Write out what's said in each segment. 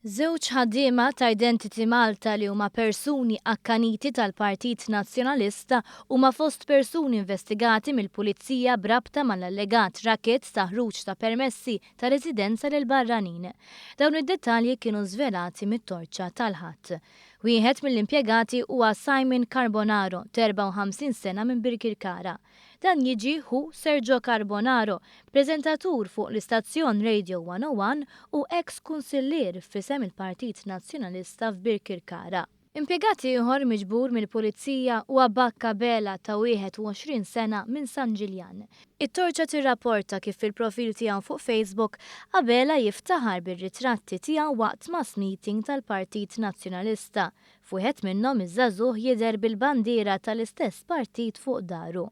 Żewġ ħaddiema ta' Identity Malta li huma persuni akkaniti tal-Partit Nazzjonalista huma fost persuni investigati mill-Pulizija b'rabta mal-allegat racket ta' ħruġ ta' permessi ta' residenza lil barranin. Dawn id-dettalji kienu żvelati mit-Torċa tal-Ħadd. Wieħed mill-impjegati huwa Simon Carbonaro, t'54 sena minn Birkirkara. Dan jiġi ħu Sergio Carbonaro, preżentatur fuq l-istazzjon Radio 101 u eks kunsillier f'isem il-Partit Nazzjonalista f'Birkirkara. Impjegat ieħor miġbur mill-Pulizija huwa Bakka Bela ta' 21 sena minn San Ġiljan. It-Torċa tirrapporta kif fil-profil tiegħu fuq Facebook, Abela jiftaħar bir-ritratti tiegħu waqt mass meeting tal-Partit Nazzjonalista. F'wieħed minnhom iż-żagħżugħ jidher bil-bandiera tal-istess partit fuq daru.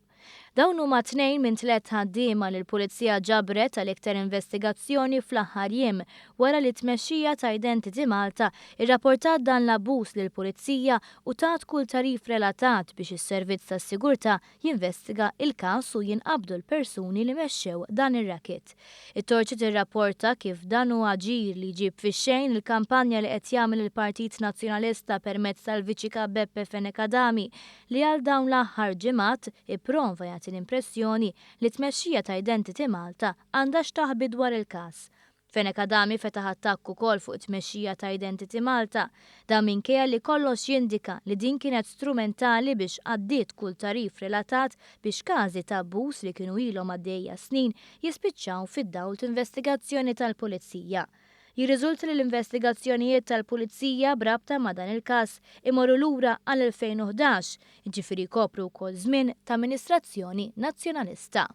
Dawn huma tnejn minn tlett ħaddiema li l-Pulizija ġabret għal iktar investigazzjoni fl-aħħar jiem wara li t-tmexxija ta' Identity Malta rrapportat dan l-abbuż lill-Pulizija u tat kull tagħrif relatat biex is-Servizz tas-Sigurtà jinvestiga il-każ u jinqabdu l-persuni li mexxew dan ir-racket. It-Torċa tirrapporta kif dan hu aġir li jġib fix-xejn il-kampanja li qed jagħmel il-Partit Nazzjonalista permezz tal-Viċi Kap Beppe Fenech Adami li għal dawn l-aħħar ġimgħat ipprova jagħti l-impressjoni li t-tmexxija ta' Identity Malta għandha x'taħbi dwar il-każ. Fenech Adami fetaħ attakk ukoll fuq it-tmexxija ta' Identity Malta. Dan minkejja li kollox jindika li din kienet strumentali biex għaddiet kull tagħrif relatat biex każi ta' abbuż li kienu ilhom għaddejja snin jispiċċaw fid-dawl t'investigazzjoni tal-Pulizija. Jirriżulta li l-investigazzjonijiet tal-Pulizija b'rabta ma' dan il-każ imorru lura għal 2011, jiġifieri jkopru wkoll żmien ta' amministrazzjoni Nazzjonalista.